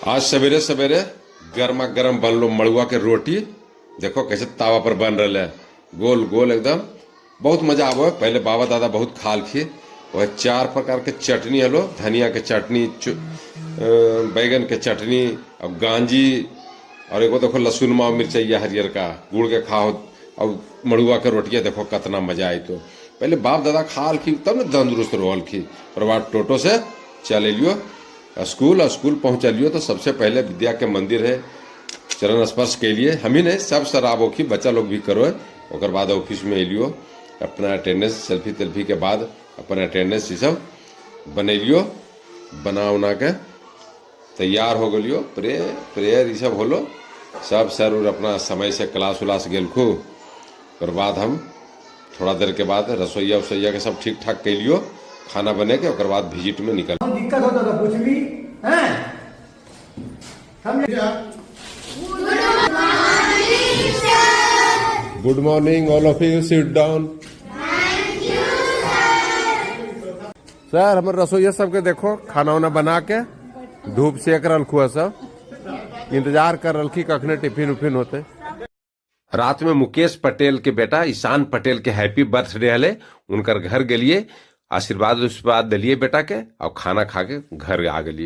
आज सवेरे सवेरे गर्मा गर्म बनलो मड़ुआ के रोटी। देखो कैसे तावा पर बन रहा है, गोल गोल एकदम, बहुत मजा आवे। पहले बाबा दादा बहुत खाल खी। वह 4 प्रकार के चटनी हलो, धनिया के चटनी, बैगन के चटनी और गांजी, और एगो देखो लहसुन मिर्चैया हरियर का गुड़ के खाओ और मड़ुआ के रोटियां। देखो कितना मजा आई। तो पहले बाप दादा खाल खी तब न तंदुरुस्त रहल खी। और बाद टोटो से चल लियो स्कूल, स्कूल पहुँचलियो तो सबसे पहले विद्या के मंदिर है, चरण स्पर्श के लिए हम ही नहीं सब सर आबो की बच्चा लोग भी करो। ओकर बाद ऑफिस में एलियो, अपना अटेंडेंस सेल्फी तेल्फी के बाद अपन अटेंडेंस ई सब बनेलियो, बना उना के तैयार हो गलियो। प्रेयर ई सब होलो, सब सर उर अपना समय से क्लास उलास गेलखू। ओकर बाद हम थोड़ा देर के बाद रसोईया उसोईया के सब ठीक ठाक कैलियो, खाना बने के, ओकर बाद विजिट में निकल। दिक्कत होता तो कुछ भी हैं समझे। Good morning all of you, sit down. Sir हमर रसोईया सबके देखो खाना उना बना के धूप सेक रहा हुआ, सब इंतजार कर रहा कखने टिफिन उफिन होते। रात में मुकेश पटेल के बेटा ईशान पटेल के हैप्पी बर्थडे हले, उनकर घर गेलिए, आशीर्वाद उशीर्वाद दिलिए बेटा के और खाना खा के घर आ गेलिए।